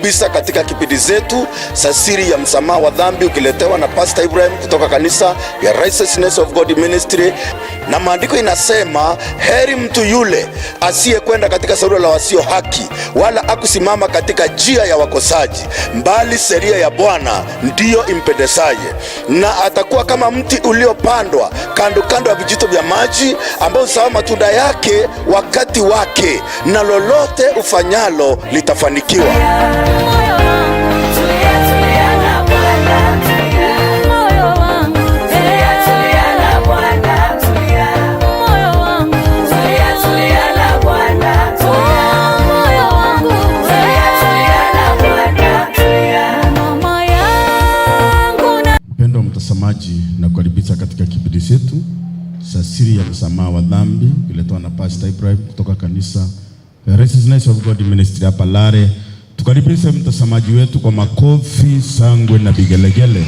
kukaribisha katika kipindi zetu za siri ya msamaha wa dhambi, ukiletewa na Pastor Ibrahim kutoka kanisa ya Righteousness of God Ministry. Na maandiko inasema heri mtu yule asiyekwenda katika shauri la wasio haki, wala akusimama katika njia ya wakosaji, bali sheria ya Bwana ndiyo impendezaye, na atakuwa kama mti uliopandwa kando kando ya vijito vya maji, ambao huzaa matunda yake wakati wake, na lolote ufanyalo litafanikiwa. Moyo wangu Tulia, tulia na Bwana, tulia. Moyo wangu Tulia, tulia na Bwana, tulia. Moyo wangu Tulia, tulia na Bwana, tulia. Moyo wangu Tulia, tulia na Bwana, tulia. Mama yangu na Mpendwa mtazamaji, nakukaribisha katika kipindi chetu cha siri ya msamaha wa dhambi ukiletwa na Pastor Ibrahim kutoka kanisa ya Righteousness of God Ministry hapa Lare. Tukaribishe mtazamaji wetu kwa makofi, shangwe na vigelegele.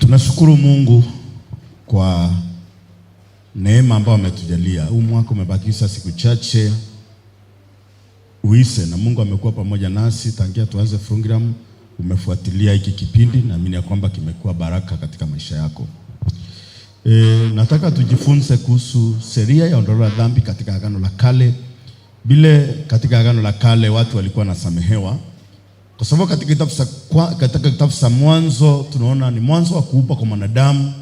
Tunashukuru Mungu kwa neema ambayo ametujalia. Huu mwaka umebakisha siku chache uishe, na Mungu amekuwa pamoja nasi tangia tuanze program. Umefuatilia hiki kipindi, naamini ya kwamba kimekuwa baraka katika maisha yako. Nataka tujifunze kuhusu sheria ya ondoleo la dhambi katika Agano la Kale. Vile katika Agano la Kale watu walikuwa wanasamehewa, kwa sababu katika kitabu cha Mwanzo tunaona ni mwanzo wa kuumbwa kwa mwanadamu,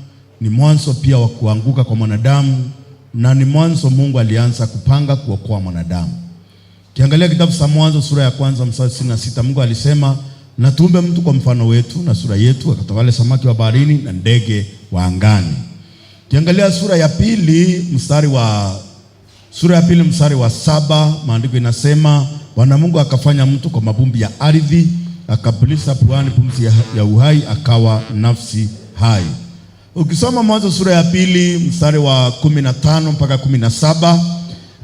ni mwanzo pia wa kuanguka kwa mwanadamu, na ni mwanzo Mungu alianza kupanga kuokoa mwanadamu. Kiangalia kitabu cha Mwanzo sura ya kwanza mstari 66, Mungu alisema na tuumbe mtu kwa mfano wetu na sura yetu, akatawale samaki wa baharini na ndege wa angani. Kiangalia sura ya pili mstari wa 7, maandiko inasema Bwana Mungu akafanya mtu kwa mavumbi ya ardhi, akapuliza puani pumzi ya uhai, akawa nafsi hai. Ukisoma Mwanzo sura ya pili mstari wa 15 mpaka 17,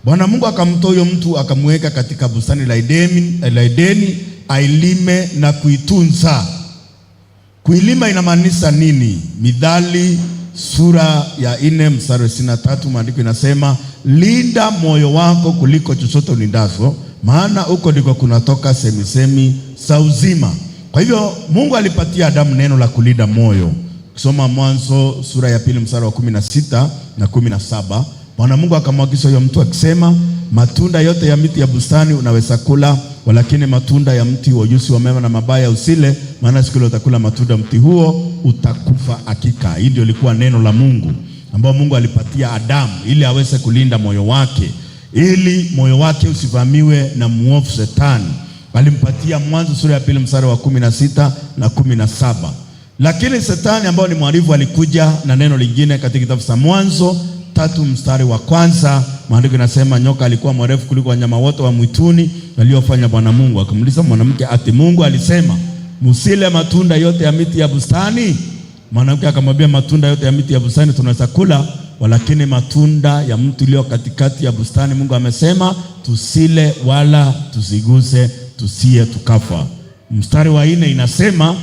Bwana Mungu akamtoa huyo mtu akamweka katika bustani la Edeni ailime na kuitunza. Kuilima inamaanisha nini? Mithali sura ya 4 mstari wa 23, maandiko inasema linda moyo wako kuliko chochote ulindacho, maana huko ndiko kunatoka semisemi za uzima. Kwa hivyo Mungu alipatia Adamu neno la kulinda moyo. Ukisoma Mwanzo sura ya pili mstari wa 16 na 17, Bwana Mungu akamwagiza huyo mtu akisema, matunda yote ya miti ya bustani unaweza kula, walakini matunda ya mti wa ujuzi wa mema na mabaya usile, maana siku ile utakula matunda mti huo utakufa hakika. Hii ndio ilikuwa neno la Mungu ambao Mungu alipatia Adamu ili aweze kulinda moyo wake, ili moyo wake usivamiwe na muovu Shetani. Alimpatia Mwanzo sura ya pili mstari wa 16 na 17. Lakini Shetani ambao ni mhalifu alikuja na neno lingine katika kitabu cha Mwanzo 3 mstari wa kwanza, maandiko inasema nyoka alikuwa mrefu kuliko wanyama wote wa mwituni waliofanya Bwana Mungu. Akamuuliza mwanamke, ati Mungu alisema msile matunda yote ya miti ya bustani? Mwanamke akamwambia, matunda yote ya miti ya bustani tunaweza kula, walakini matunda ya mti ulio katikati ya bustani Mungu amesema tusile wala tusiguse, tusiye tukafa. Mstari wa 4 inasema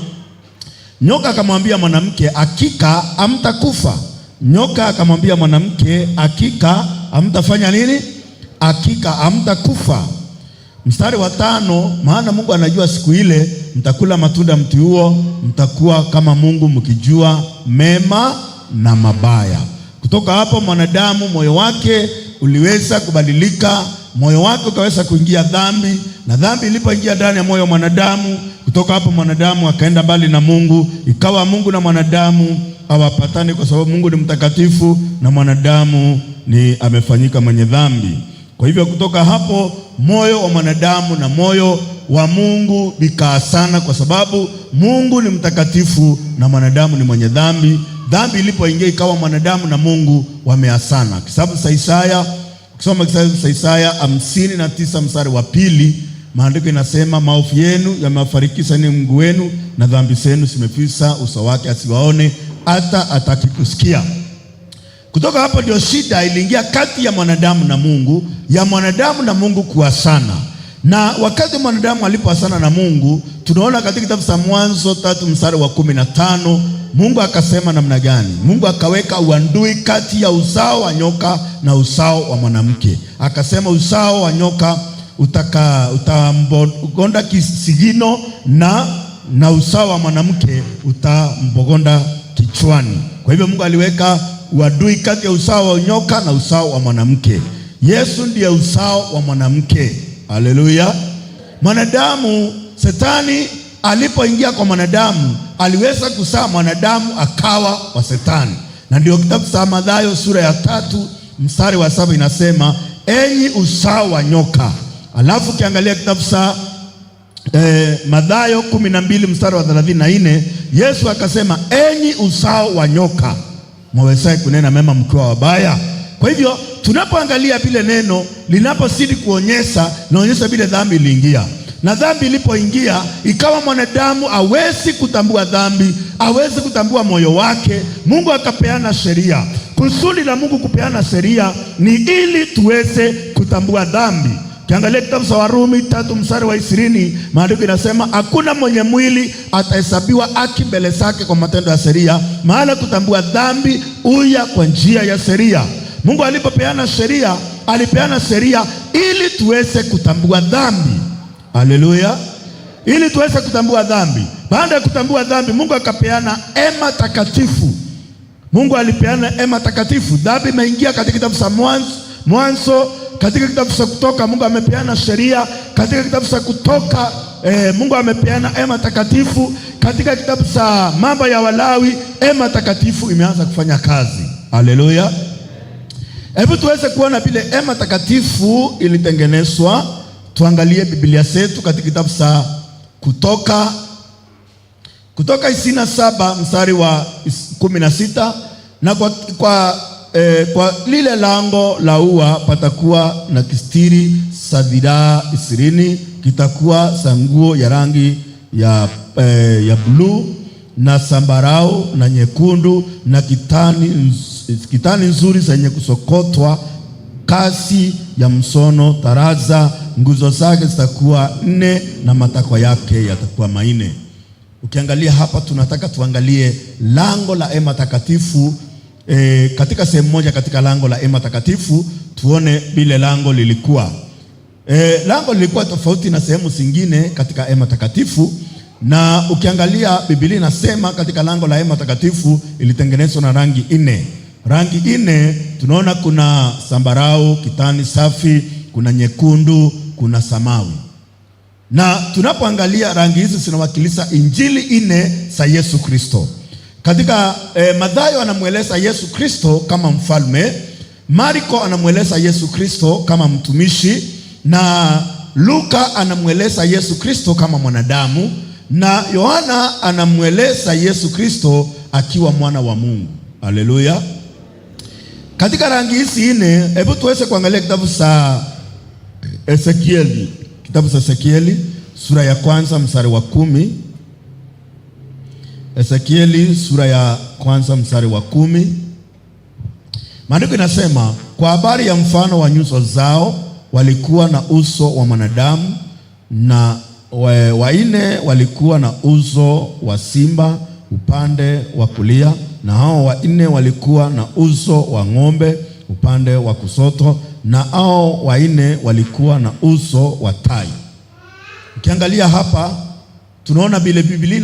nyoka akamwambia mwanamke, hakika hamtakufa. Nyoka akamwambia mwanamke, hakika hamtafanya nini? Hakika hamtakufa. Mstari wa 5, maana Mungu anajua siku ile mtakula matunda mti huo, mtakuwa kama Mungu mkijua mema na mabaya. Kutoka hapo mwanadamu moyo wake uliweza kubadilika, moyo wake ukaweza kuingia dhambi, na dhambi ilipoingia ndani ya moyo wa mwanadamu, kutoka hapo mwanadamu akaenda mbali na Mungu, ikawa Mungu na mwanadamu hawapatani, kwa sababu Mungu ni mtakatifu na mwanadamu ni amefanyika mwenye dhambi. Kwa hivyo kutoka hapo moyo wa mwanadamu na moyo wa Mungu vikaasana, kwa sababu Mungu ni mtakatifu na mwanadamu ni mwenye dhambi. Dhambi ilipoingia ikawa mwanadamu na Mungu wameasana. Kitabu cha Isaya, ukisoma kitabu cha Isaya 59 mstari wa 2, maandiko inasema maovu yenu yamewafarikisha ni Mungu wenu, na dhambi zenu zimefisa uso wake asiwaone, hata hataki kusikia. Kutoka hapo ndio shida iliingia kati ya mwanadamu na Mungu, ya mwanadamu na Mungu kuasana. Na wakati mwanadamu alipoasana na Mungu, tunaona katika kitabu cha Mwanzo 3 mstari wa 15, Mungu akasema namna gani? Mungu akaweka uadui kati ya uzao wa nyoka na uzao wa mwanamke. Akasema uzao wa nyoka Utambogonda kisigino na uzao wa mwanamke utambogonda kichwani. Kwa hivyo Mungu aliweka uadui kati ya uzao wa nyoka na uzao wa mwanamke. Yesu ndiye uzao wa mwanamke. Haleluya! Mwanadamu, Shetani alipoingia kwa mwanadamu aliweza kuzaa mwanadamu akawa wa Shetani, na ndio kitabu cha Mathayo sura ya 3 mstari wa 7 inasema, enyi uzao wa nyoka. Alafu ukiangalia kitabu cha Mathayo 12 mstari wa 34, Yesu akasema, enyi uzao wa nyoka, mwawezaye kunena mema mkiwa wabaya? Kwa hivyo tunapoangalia vile neno linapozidi kuonyesha, linaonyesha vile dhambi iliingia. Na dhambi ilipoingia ikawa mwanadamu hawezi kutambua dhambi, hawezi kutambua moyo wake. Mungu akapeana sheria. Kusudi la Mungu kupeana sheria ni ili tuweze kutambua dhambi. Kiangalia kitabu cha Warumi 3 mstari wa 20, maandiko inasema hakuna mwenye mwili atahesabiwa haki mbele zake kwa matendo ya sheria, maana kutambua dhambi huja kwa njia ya sheria. Mungu alipopeana sheria, alipeana sheria ili tuweze kutambua dhambi. Haleluya. Ili tuweze kutambua dhambi. Baada ya kutambua dhambi, Mungu akapeana hema takatifu. Mungu alipeana hema takatifu. Dhambi imeingia katika kitabu cha Mwanzo, katika kitabu cha Kutoka Mungu amepeana sheria, katika kitabu cha Kutoka Mungu amepeana hema takatifu, katika kitabu cha Mambo ya Walawi hema takatifu imeanza kufanya kazi. Haleluya. Hebu tuweze kuona vile hema takatifu ilitengenezwa. Tuangalie Biblia zetu katika kitabu cha Kutoka, Kutoka 27 mstari wa 16, na kwa lile lango la ua patakuwa na kistiri sa dhiraa 20, kitakuwa sa nguo ya rangi ya bluu na sambarau na nyekundu na kitani nzuri zenye kusokotwa, kasi ya msono taraza. Nguzo zake zitakuwa 4 na matakwa yake yatakuwa 4. Ukiangalia hapa, tunataka tuangalie lango la hema takatifu. Katika sehemu moja katika lango la hema takatifu tuone vile lango lilikuwa. Lango lilikuwa tofauti na sehemu zingine katika hema takatifu. Na ukiangalia Biblia inasema katika lango la hema takatifu ilitengenezwa na rangi 4. Rangi 4 tunaona kuna sambarau, kitani safi, kuna nyekundu, kuna samawi. Na tunapoangalia rangi hizi zinawakilisha injili 4 za Yesu Kristo. Katika Mathayo anamueleza Yesu Kristo kama mfalme, Marko anamueleza Yesu Kristo kama mtumishi, na Luka anamueleza Yesu Kristo kama mwanadamu, na Yohana anamueleza Yesu Kristo akiwa mwana wa Mungu. Haleluya. Katika rangi hizi 4, hebu tuweze kuangalia kitabu cha Ezekieli. Kitabu cha Ezekieli sura ya 1 mstari wa 10. Ezekieli sura ya 1 mstari wa 10. Maandiko inasema, kwa habari ya mfano wa nyuso zao walikuwa na uso wa mwanadamu, na 4 walikuwa na uso wa simba upande wa kulia, na hao 4 walikuwa na uso wa ng'ombe upande wa kusoto, na hao 4 walikuwa na uso wa tai. Ukiangalia hapa tunaona vile Biblia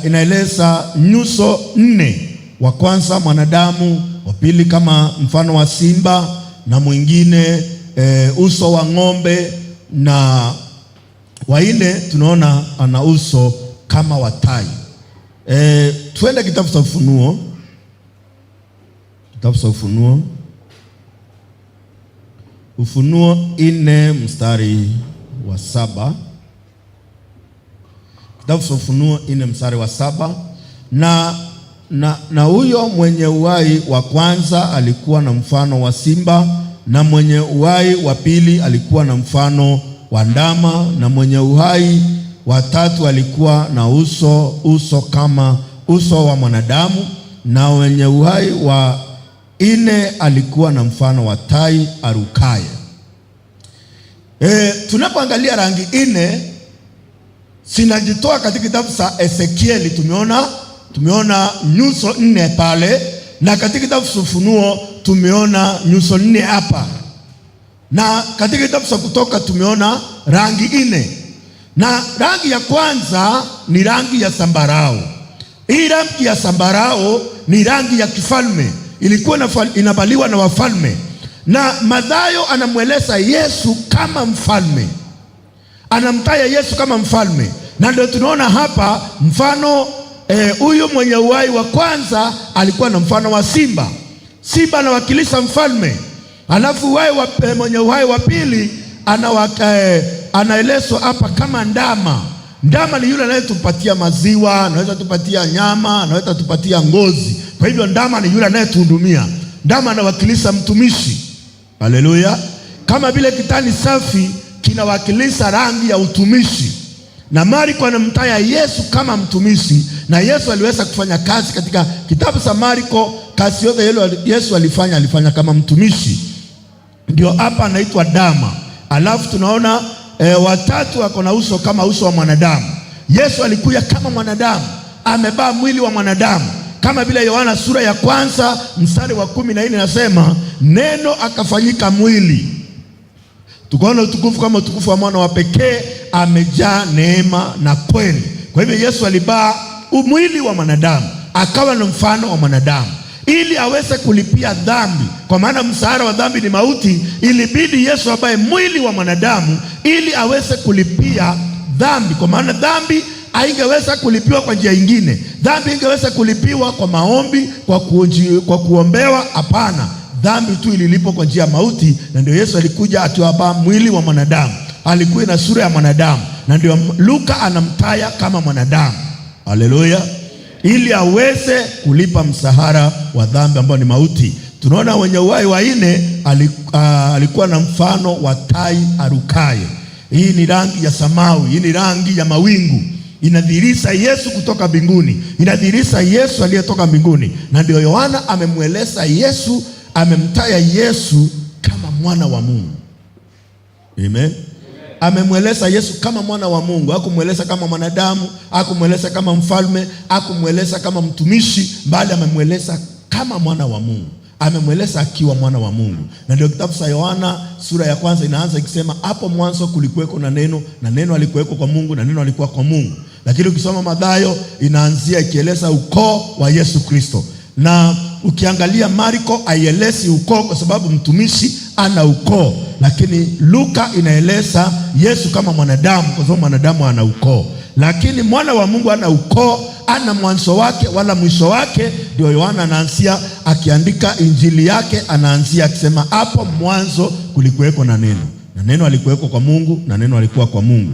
inaeleza nyuso 4. Wa kwanza mwanadamu, wa pili kama mfano wa simba, na mwingine uso wa ng'ombe, na wa 4 tunaona ana uso kama wa tai. Tuende kitabu cha Ufunuo. Kitabu cha Ufunuo. Ufunuo 4 mstari wa 7. Kitabu cha Ufunuo 4 mstari wa 7. Na huyo mwenye uhai wa kwanza alikuwa na mfano wa simba, na mwenye uhai wa pili alikuwa na mfano wa ndama, na mwenye uhai wa tatu alikuwa na uso kama uso wa mwanadamu, na mwenye uhai wa 4 alikuwa na mfano wa tai arukaye. Tunapoangalia rangi 4 zinajitoa katika kitabu cha Ezekieli. Tumeona nyuso 4 pale, na katika kitabu cha Ufunuo tumeona nyuso 4 hapa. Na katika kitabu cha Kutoka tumeona rangi nne, na rangi ya kwanza ni rangi ya zambarau. Hii rangi ya zambarau ni rangi ya kifalme, ilikuwa inavaliwa na wafalme, na Mathayo anamweleza Yesu kama mfalme, anamtaya Yesu kama mfalme, na ndio tunaona hapa mfano huyu mwenye uhai wa kwanza alikuwa na mfano wa simba. Simba anawakilisha mfalme, alafu mwenye uhai wa pili anaelezwa hapa kama ndama. Ndama ni yule anayetupatia maziwa, anaweza tupatia nyama, anaweza tupatia ngozi. Kwa hivyo ndama ni yule anayetuhudumia. Ndama anawakilisha mtumishi. Haleluya! Kama vile kitani safi kinawakilisha rangi ya utumishi, na Marko anamtaya Yesu kama mtumishi, na Yesu aliweza kufanya kazi katika kitabu cha Marko. Kazi yote Yesu alifanya kama mtumishi, ndio hapa anaitwa dama. Alafu tunaona watatu wako na uso kama uso wa mwanadamu. Yesu alikuja kama mwanadamu, amebaa mwili wa mwanadamu, kama vile Yohana sura ya 1 mstari wa 14 nasema, neno akafanyika mwili, tukaona utukufu kama utukufu wa mwana wa pekee, amejaa neema na kweli. Kwa hivyo Yesu alibaa mwili wa mwanadamu, akawa na mfano wa mwanadamu ili aweze kulipia dhambi, kwa maana mshahara wa dhambi ni mauti. Ilibidi Yesu abae mwili wa mwanadamu ili aweze kulipia dhambi, kwa maana dhambi haingeweza kulipiwa kwa njia nyingine. Dhambi ingeweza kulipiwa kwa maombi, kwa kuombewa? Hapana, dhambi tu ililipwa kwa njia ya mauti, na ndio Yesu alikuja akiwa mwili wa mwanadamu, alikuwa na sura ya mwanadamu, na ndio Luka anamtaya kama mwanadamu. Haleluya! Ili aweze kulipa msahara wa dhambi ambao ni mauti. Tunaona wenye uhai wa nne alikuwa na mfano wa tai arukaye. Hii ni rangi ya samawi, hii ni rangi ya mawingu, inadhihirisha Yesu kutoka mbinguni, inadhihirisha Yesu aliyetoka mbinguni. Na ndio Yohana amemweleza Yesu, amemtaya Yesu kama mwana wa Mungu. Amen. Amemweleza Yesu kama mwana wa Mungu, hakumweleza kama mwanadamu, hakumweleza kama mfalme, hakumweleza kama mtumishi, bali amemweleza kama mwana wa Mungu. Amemweleza akiwa mwana wa Mungu. Na ndio kitabu cha Yohana sura ya 1 inaanza ikisema, hapo mwanzo kulikuweko na neno, na neno alikuweko kwa Mungu, na neno alikuwa kwa Mungu. Lakini ukisoma Mathayo inaanzia ikieleza ukoo wa Yesu Kristo. Na ukiangalia Marko haielezi ukoo kwa sababu mtumishi ana ukoo, lakini Luka inaeleza Yesu kama mwanadamu kwa sababu mwanadamu ana ukoo, lakini mwana wa Mungu ana ukoo, ana mwanzo wake wala mwisho wake. Ndio Yohana anaanzia akiandika injili yake, anaanzia akisema hapo mwanzo kulikuweko na neno, na neno alikuweko kwa Mungu, na neno alikuwa kwa Mungu.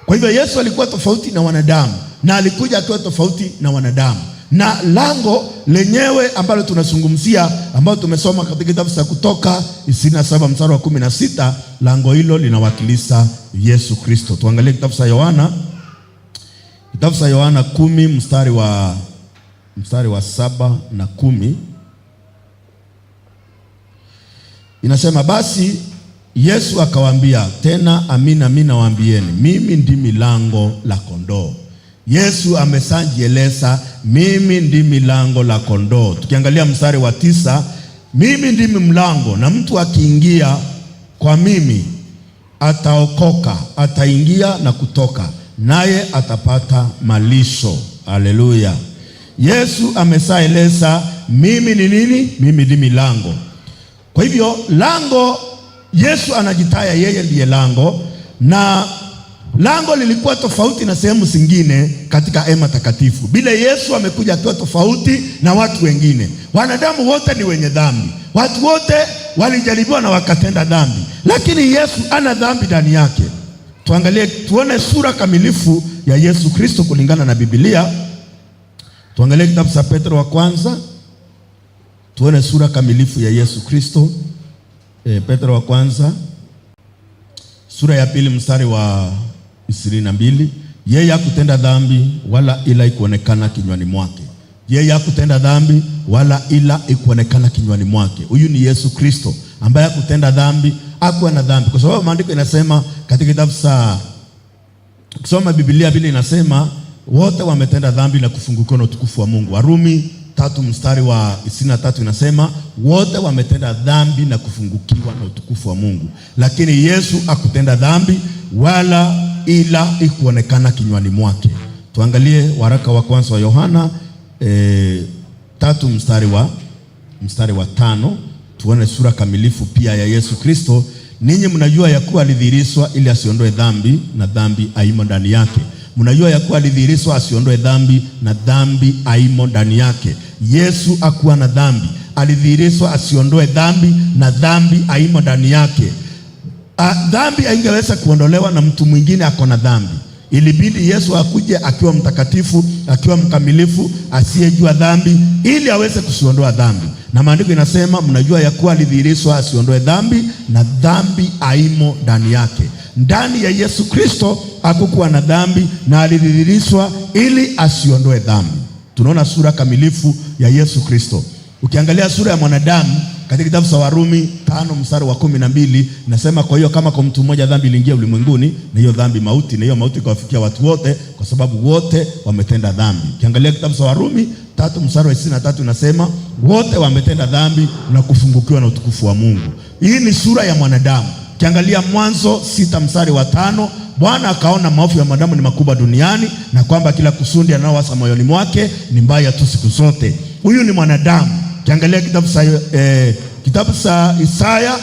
Kwa hivyo Yesu alikuwa tofauti na wanadamu, na alikuja akiwa tofauti na wanadamu. Na lango lenyewe ambalo tunazungumzia, ambalo tumesoma katika kitabu cha Kutoka 27 mstari wa 16, lango hilo linawakilisha Yesu Kristo. Tuangalie kitabu cha Yohana, kitabu cha Yohana 10 mstari wa 7 na 10. Inasema, basi Yesu akawaambia tena, amina amina nawaambieni, mimi ndimi lango la kondoo. Yesu amesajieleza, mimi ndimi lango la kondoo. Tukiangalia mstari wa 9, mimi ndimi mlango, na mtu akiingia kwa mimi ataokoka, ataingia na kutoka, naye atapata malisho. Haleluya. Yesu amesaeleza mimi ni nini? Mimi ndimi lango. Kwa hivyo lango, Yesu anajitaya yeye ndiye lango, na lango lilikuwa tofauti na sehemu zingine katika hema takatifu. Bila Yesu amekuja akiwa tofauti na watu wengine. Wanadamu wote ni wenye dhambi, watu wote walijaribiwa na wakatenda dhambi, lakini Yesu ana dhambi ndani yake. Tuangalie, tuone sura kamilifu ya Yesu Kristo kulingana na Biblia. Tuangalie kitabu cha Petro wa kwanza, tuone sura kamilifu ya Yesu Kristo. Petro wa kwanza sura ya 2 mstari wa 22, yeye hakutenda dhambi wala ila ikuonekana kinywani mwake. Yeye hakutenda dhambi wala ila ikuonekana kinywani mwake. Huyu ni Yesu Kristo ambaye hakutenda dhambi, hakuwa na dhambi, kwa sababu maandiko inasema katika kitabu cha, ukisoma Biblia vile inasema wote wametenda dhambi na kufungukiwa na utukufu wa Mungu. Warumi 3 mstari wa 23 inasema wote wametenda dhambi na kufungukiwa na utukufu wa Mungu, lakini Yesu akutenda dhambi wala ila ikuonekana kinywani mwake. Tuangalie waraka wa kwanza wa Yohana 3 mstari wa 5, tuone sura kamilifu pia ya Yesu Kristo. Ninyi mnajua ya kuwa alidhihirishwa ili asiondoe dhambi, na dhambi haimo ndani yake. Mnajua ya kuwa alidhihirishwa asiondoe dhambi, na dhambi haimo ndani yake. Yesu hakuwa na dhambi, alidhihirishwa asiondoe dhambi, na dhambi haimo ndani yake. Dhambi haingeweza kuondolewa na mtu mwingine ako na dhambi. Ilibidi Yesu akuje akiwa mtakatifu, akiwa mkamilifu, asiyejua dhambi, ili aweze kusiondoa dhambi. Na maandiko inasema mnajua ya kuwa alidhihirishwa asiondoe dhambi, na dhambi haimo ndani yake. Ndani ya Yesu Kristo hakukuwa na dhambi, na alidhihirishwa ili asiondoe dhambi. Tunaona sura kamilifu ya Yesu Kristo. Ukiangalia sura ya mwanadamu katika kitabu cha Warumi 5 mstari wa 12 nasema, kwa hiyo kama kwa mtu mmoja dhambi iliingia ulimwenguni, na hiyo dhambi mauti, na hiyo mauti ikawafikia watu wote, kwa sababu wote wametenda dhambi. Ukiangalia kitabu cha Warumi 3 mstari wa 23 nasema wote wametenda dhambi na kufungukiwa na utukufu wa Mungu. Hii ni sura ya mwanadamu. Ukiangalia Mwanzo 6 mstari wa 5, Bwana akaona maovu ya mwanadamu ni makubwa duniani, na kwamba kila kusudi anaowaza moyoni mwake ni mbaya tu siku zote. Huyu ni mwanadamu. Ukiangalia kitabu cha Isaya,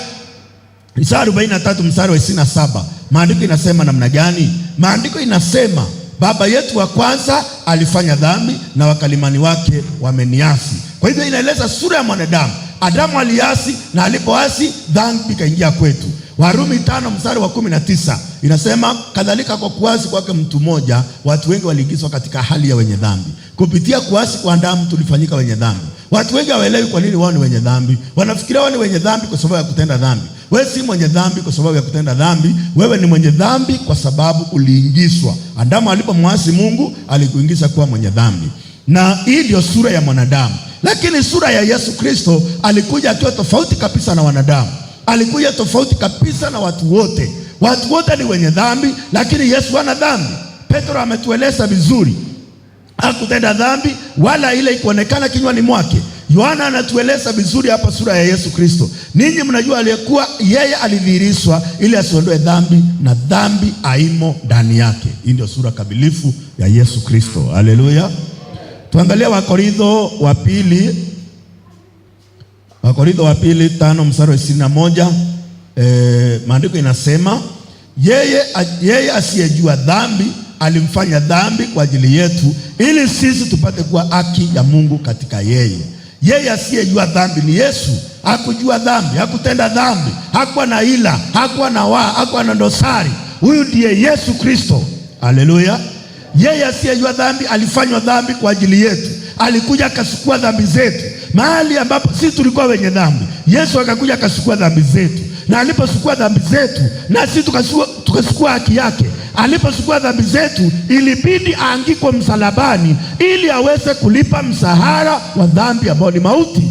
Isaya 43 mstari wa 27, maandiko inasema namna gani? Maandiko inasema baba yetu wa kwanza alifanya dhambi na wakalimani wake wameniasi. Kwa hivyo inaeleza sura ya mwanadamu. Adamu aliasi, na alipoasi dhambi ikaingia kwetu. Warumi 5 mstari wa 19 inasema kadhalika kwa kuasi kwake mtu mmoja watu wengi waliingizwa katika hali ya wenye dhambi. Kupitia kuasi kwa Adamu tulifanyika wenye dhambi. Watu wengi hawaelewi kwa nini wao ni wenye dhambi. Wanafikiria wao ni wenye dhambi kwa sababu ya kutenda dhambi. Wewe si mwenye dhambi kwa sababu ya kutenda dhambi. Wewe ni mwenye dhambi kwa sababu uliingizwa. Adamu alipomwasi Mungu alikuingiza kuwa mwenye dhambi. Na hii ndio sura ya mwanadamu. Lakini sura ya Yesu Kristo, alikuja akiwa tofauti kabisa na wanadamu. Alikuja tofauti kabisa na watu wote. Watu wote ni wenye dhambi, lakini Yesu hana dhambi. Petro ametueleza vizuri, hakutenda dhambi wala ile ikuonekana kinywani mwake. Yohana anatueleza vizuri hapa sura ya Yesu Kristo. Ninyi mnajua aliyekuwa yeye alidhihirishwa ili asiondoe dhambi, na dhambi haimo ndani yake. Hii ndio sura kamilifu ya Yesu Kristo. Haleluya. Tuangalie Wakorintho wa pili, Wakorintho wa pili 5 mstari wa 21. Maandiko inasema yeye asiyejua dhambi alimfanya dhambi kwa ajili yetu, ili sisi tupate kuwa haki ya Mungu katika yeye. Yeye asiyejua dhambi ni Yesu. Hakujua dhambi, hakutenda dhambi, hakuwa na ila, hakuwa na waa, hakuwa na dosari. Huyu ndiye Yesu Kristo. Haleluya. Yeye asiyejua dhambi alifanywa dhambi kwa ajili yetu. Alikuja akachukua dhambi zetu. Mahali ambapo sisi tulikuwa wenye dhambi, Yesu akakuja akachukua dhambi zetu. Na alipochukua dhambi zetu, na sisi tukachukua haki yake. Alipochukua dhambi zetu, ilibidi aangikwe msalabani ili aweze kulipa mshahara wa dhambi ambao ni mauti.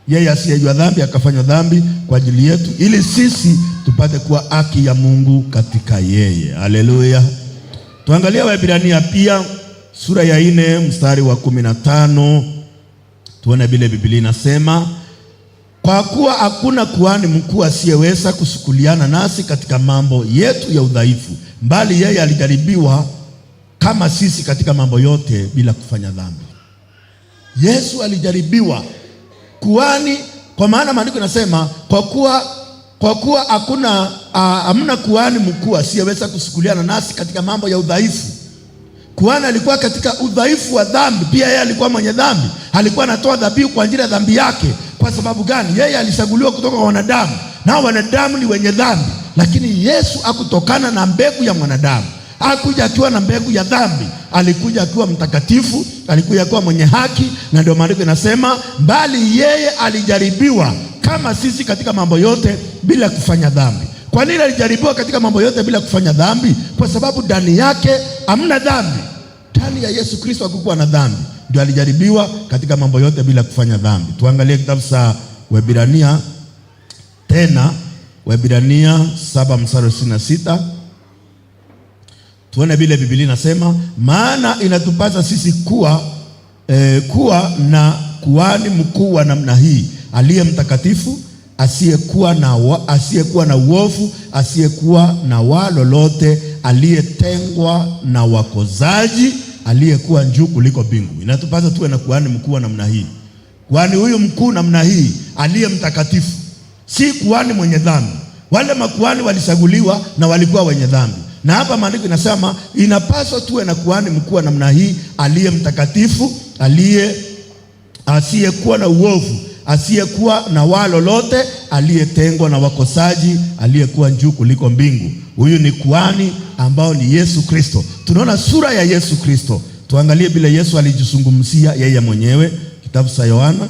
Yeye asiyejua dhambi akafanywa dhambi kwa ajili yetu, ili sisi tupate kuwa haki ya Mungu katika yeye. Haleluya. Tuangalie Waebrania pia sura ya 4 mstari wa 15, tuone vile Biblia inasema, kwa kuwa hakuna kuhani mkuu asiyeweza kusukuliana nasi katika mambo yetu ya udhaifu, bali yeye alijaribiwa kama sisi katika mambo yote bila kufanya dhambi. Yesu alijaribiwa kuhani, kwa maana maandiko inasema kwa kuwa hakuna hamna kuhani mkuu asiyeweza kusukuliana nasi katika mambo ya udhaifu. Kuhani alikuwa katika udhaifu wa dhambi, pia yeye alikuwa mwenye dhambi, alikuwa anatoa dhabihu kwa ajili ya dhambi yake. Kwa sababu gani? Yeye alichaguliwa kutoka kwa wanadamu, nao wanadamu ni wenye dhambi, lakini Yesu hakutokana na mbegu ya mwanadamu, hakuja akiwa na mbegu ya dhambi, alikuja akiwa mtakatifu, alikuja akiwa mwenye haki, na ndio maandiko inasema bali yeye alijaribiwa kama sisi katika mambo yote bila kufanya dhambi. Kwa nini alijaribiwa katika mambo yote bila kufanya dhambi? Kwa sababu ndani yake hamna dhambi. Ndani ya Yesu Kristo hakukuwa na dhambi, ndio alijaribiwa katika mambo yote bila kufanya dhambi. Tuangalie kitabu cha Waebrania tena, Waebrania 7 mstari wa 26, tuone vile Biblia inasema, maana inatupasa sisi kuwa kuwa na kuhani mkuu wa namna hii, aliye mtakatifu, asiyekuwa na uovu, asiyekuwa na waa lolote, aliyetengwa na wakozaji, aliyekuwa juu kuliko mbingu. Inatupasa tuwe na kuhani mkuu wa namna hii. Kuhani huyu mkuu namna hii, aliye mtakatifu, si kuhani mwenye dhambi. Wale makuhani walichaguliwa na walikuwa wenye dhambi, na hapa maandiko inasema inapaswa tuwe na kuhani mkuu wa namna hii, aliye mtakatifu, aliye asiyekuwa na uovu, asiyekuwa na waa lolote, aliyetengwa na wakosaji, aliyekuwa juu kuliko mbingu. Huyu ni kuhani ambao ni Yesu Kristo. Tunaona sura ya Yesu Kristo. Tuangalie vile Yesu alijizungumzia yeye mwenyewe, kitabu cha Yohana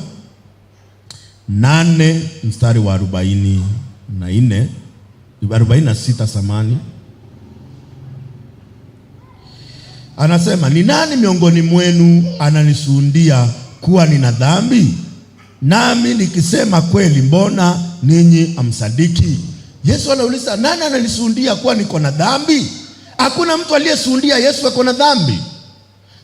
8 mstari wa 44, 46 samani. Anasema, ni nani miongoni mwenu ananisuhudia kuwa nina dhambi? Nami nikisema kweli, mbona ninyi hamsadiki? Yesu anauliza, nani ananisuhudia kuwa niko na dhambi? Hakuna mtu aliyesuhudia Yesu ako na dhambi,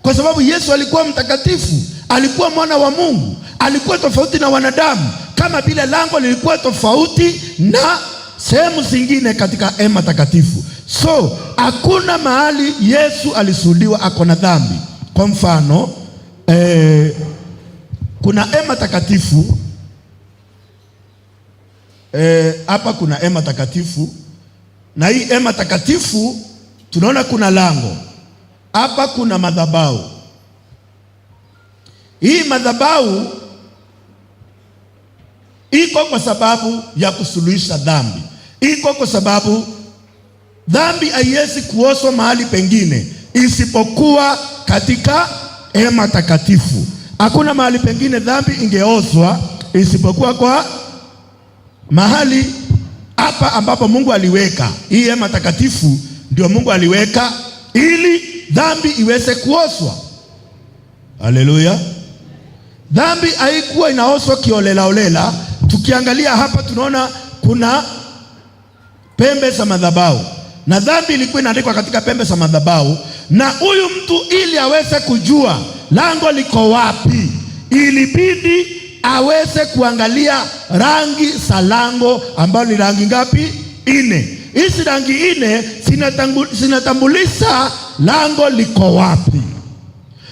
kwa sababu Yesu alikuwa mtakatifu, alikuwa mwana wa Mungu, alikuwa tofauti na wanadamu, kama vile lango lilikuwa tofauti na sehemu zingine katika hema takatifu. So hakuna mahali Yesu alishuhudiwa ako na dhambi. Kwa mfano, kuna hema takatifu hapa kuna hema takatifu, na hii hema takatifu tunaona kuna lango hapa, kuna madhabahu. Hii madhabahu iko kwa sababu ya kusuluhisha dhambi, iko kwa sababu dhambi haiwezi kuoshwa mahali pengine isipokuwa katika hema takatifu. Hakuna mahali pengine dhambi ingeoshwa isipokuwa kwa mahali hapa ambapo Mungu aliweka hii hema takatifu. Ndio Mungu aliweka ili dhambi iweze kuoshwa. Haleluya! Dhambi haikuwa inaoshwa kiolela olela. Tukiangalia hapa tunaona kuna pembe za madhabahu, na dhambi ilikuwa inaandikwa katika pembe za madhabahu. Na huyu mtu ili aweze kujua lango liko wapi, ilibidi aweze kuangalia rangi za lango, ambayo ni rangi ngapi? 4. Hizi rangi 4 zinatambulisha lango liko wapi.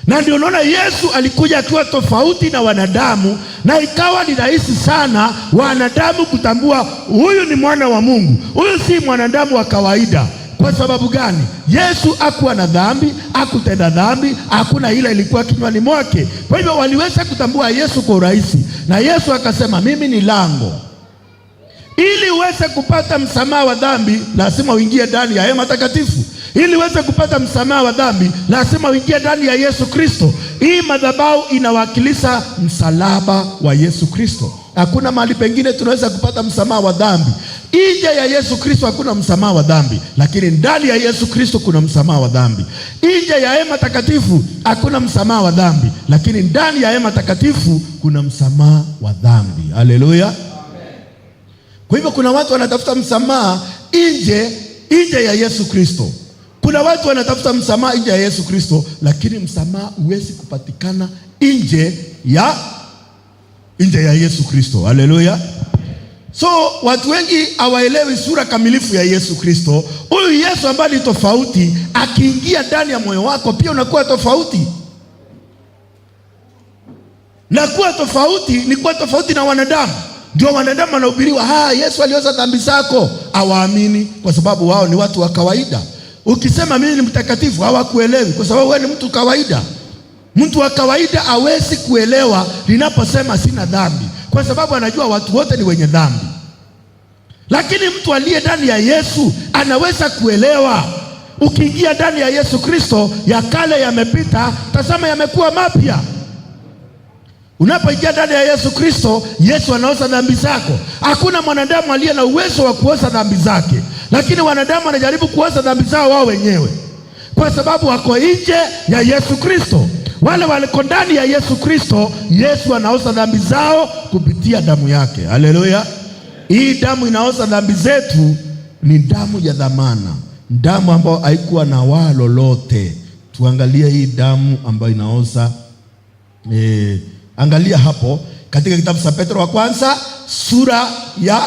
Na ndio unaona Yesu alikuja akiwa tofauti na wanadamu, na ikawa ni rahisi sana wanadamu kutambua huyu ni mwana wa Mungu, huyu si mwanadamu wa kawaida. Kwa sababu gani? Yesu hakuwa na dhambi, hakutenda dhambi, hakuna ila ilikuwa kinywani mwake. Kwa hivyo waliweza kutambua Yesu kwa urahisi, na Yesu akasema mimi ni lango. Ili uweze kupata msamaha wa dhambi lazima uingie ndani ya hema takatifu. Ili uweze kupata msamaha wa dhambi lazima uingie ndani ya Yesu Kristo. Hii madhabahu inawakilisha msalaba wa Yesu Kristo. Hakuna mahali pengine tunaweza kupata msamaha wa dhambi. Nje ya Yesu Kristo hakuna msamaha wa dhambi, lakini ndani ya Yesu Kristo kuna msamaha wa dhambi. Nje ya hema takatifu hakuna msamaha wa dhambi, lakini ndani ya hema takatifu kuna msamaha wa dhambi. Haleluya. Kwa hivyo kuna watu wanatafuta msamaha nje ya Yesu Kristo. Kuna watu wanatafuta msamaha nje ya Yesu Kristo, lakini msamaha huwezi kupatikana nje ya Yesu Kristo. Haleluya. So watu wengi hawaelewi sura kamilifu ya Yesu Kristo. Huyu Yesu ambaye ni tofauti, akiingia ndani ya moyo wako pia unakuwa tofauti. Na kuwa tofauti ni kuwa tofauti na wanadamu. Ndio wanadamu wanahubiriwa, Yesu alioza dhambi zako. Hawaamini kwa sababu wao ni watu wa kawaida. Ukisema mimi ni mtakatifu hawakuelewi kwa sababu wewe ni mtu kawaida. Mtu wa kawaida hawezi kuelewa ninaposema sina dhambi, kwa sababu anajua watu wote ni wenye dhambi. Lakini mtu aliye ndani ya Yesu anaweza kuelewa. Ukiingia ndani ya Yesu Kristo, ya kale yamepita, tazama yamekuwa mapya. Unapoingia ndani ya Yesu Kristo, Yesu anaosha dhambi zako. Hakuna mwanadamu aliye na uwezo wa kuosha dhambi zake, lakini wanadamu wanajaribu kuosha dhambi zao wao wenyewe, kwa sababu wako nje ya Yesu Kristo. Wale waliko ndani ya Yesu Kristo, Yesu anaosha dhambi zao kupitia damu yake. Haleluya. Hii damu inaosha dhambi zetu ni damu ya dhamana, damu ambayo haikuwa na waa lolote. Tuangalie hii damu ambayo inaosha Angalia hapo katika kitabu cha Petro wa kwanza sura ya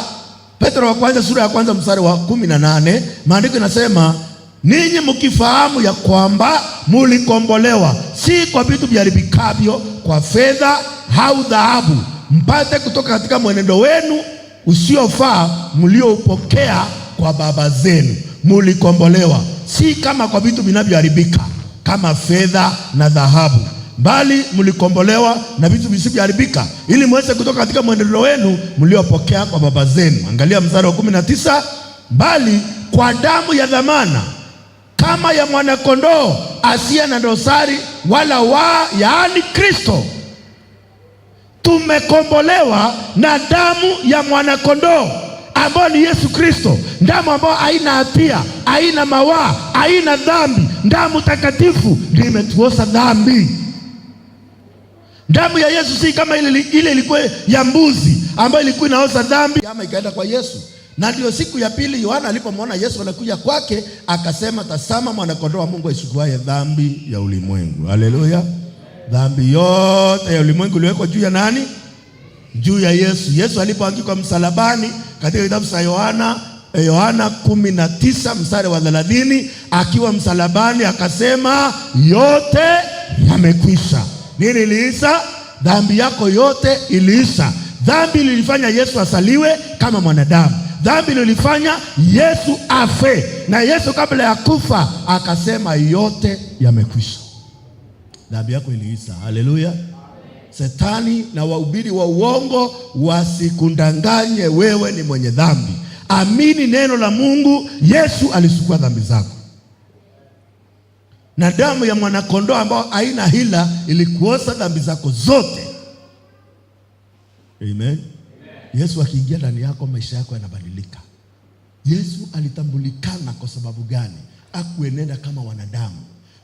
Petro wa kwanza sura ya kwanza mstari wa 18, maandiko inasema ninyi mkifahamu ya kwamba mulikombolewa si kwa vitu viharibikavyo, kwa fedha au dhahabu, mpate kutoka katika mwenendo wenu usiofaa mlioupokea kwa baba zenu. Mulikombolewa si kama kwa vitu vinavyoharibika kama fedha na dhahabu, bali mlikombolewa na vitu visivyoharibika, ili muweze kutoka katika mwenendo wenu mliopokea kwa baba zenu. Angalia mstari wa 19, bali kwa damu ya dhamana kama ya mwanakondoo asiye na dosari wala waa, yaani Kristo. Tumekombolewa na damu ya mwanakondoo ambayo ni Yesu Kristo, damu ambayo haina hatia, haina mawaa, haina dhambi. Damu takatifu ndiyo imetuosha dhambi. Damu ya Yesu si kama ile ilikuwa ya mbuzi ambayo ilikuwa inaoza dhambi ama ikaenda kwa Yesu. Na ndio siku ya pili Yohana alipomwona Yesu anakuja kwake akasema, tazama mwanakondoo wa Mungu aichukuaye dhambi ya ulimwengu. Haleluya! Dhambi yote ya ulimwengu iliwekwa juu ya nani? Juu ya Yesu. Yesu alipoangikwa msalabani, katika kitabu cha Yohana Yohana 19 mstari wa 30, akiwa msalabani akasema yote yamekwisha. Nini iliisha? Dhambi yako yote iliisha. Dhambi lilifanya Yesu asaliwe kama mwanadamu. Dhambi lilifanya Yesu afe, na Yesu kabla ya kufa akasema yote yamekwisha. Dhambi yako iliisha. Haleluya! Shetani na wahubiri wa uongo wasikudanganye, wewe ni mwenye dhambi. Amini neno la Mungu. Yesu alichukua dhambi zako, na damu ya mwanakondoo ambayo haina hila ilikuosha dhambi zako zote. Amen. Yesu akiingia ndani yako, maisha yako yanabadilika. Yesu alitambulikana kwa sababu gani? Hakuenenda kama wanadamu.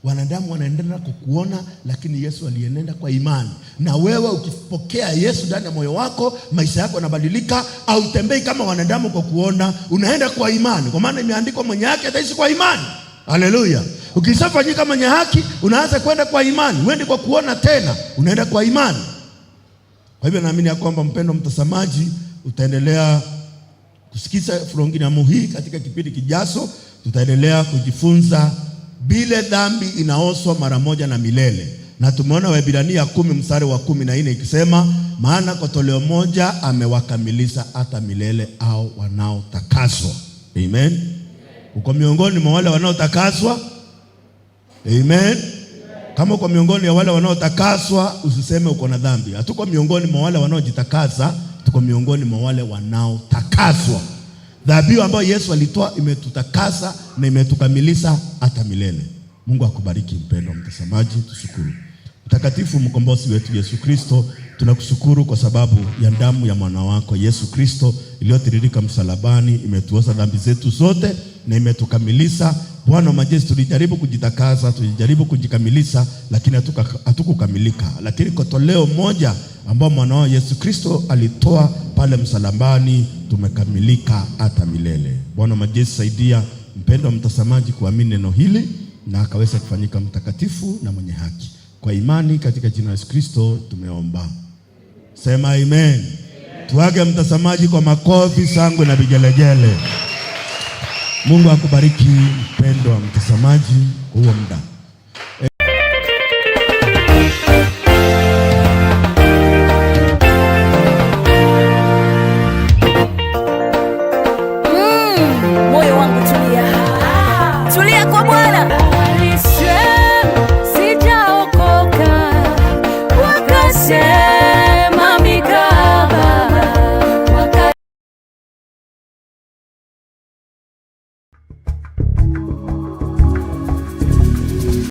Wanadamu wanaenenda kwa kuona, lakini Yesu alienenda kwa imani. Na wewe ukipokea Yesu ndani ya moyo wako, maisha yako yanabadilika. Hautembei kama wanadamu kwa kuona, unaenda kwa imani, kwa maana imeandikwa, mwenye haki ataishi kwa imani. Haleluya! Ukishafanyika mwenye haki, unaanza kwenda kwa imani, huendi kwa kuona tena, unaenda kwa imani. Kwa hivyo naamini ya kwamba mpendo mtazamaji, utaendelea kusikiza programu hii katika kipindi kijacho. Tutaendelea kujifunza vile dhambi inaoshwa mara moja na milele, na tumeona Waebrania 10 mstari wa 14 ikisema, maana kwa toleo moja amewakamilisha hata milele au wanaotakaswa. Amen. Uko miongoni mwa wale wanaotakaswa? Amen. Kama uko miongoni ya wale wanaotakaswa, usiseme uko na dhambi. Hatuko miongoni mwa wale wanaojitakasa, tuko miongoni mwa wale wanaotakaswa. Dhabihu ambayo Yesu alitoa imetutakasa na imetukamilisha hata milele. Mungu akubariki mpendwa mtazamaji, tushukuru. Mtakatifu mkombozi wetu Yesu Kristo, tunakushukuru kwa sababu ya damu ya mwana wako Yesu Kristo iliyotiririka msalabani, imetuosha dhambi zetu zote na imetukamilisha. Bwana wa majeshi, tulijaribu kujitakasa, tulijaribu kujikamilisha, lakini hatukukamilika. Lakini kwa toleo moja ambao mwana wao Yesu Kristo alitoa pale msalabani, tumekamilika hata milele. Bwana wa majeshi, saidia mpendwa mtazamaji kuamini neno hili na akaweza kufanyika mtakatifu na mwenye haki. Kwa imani katika jina la Yesu Kristo tumeomba. Sema amen. Tuage mtazamaji kwa makofi, shangwe na vigelegele. Mungu akubariki mpendwa mtazamaji kwa huo muda.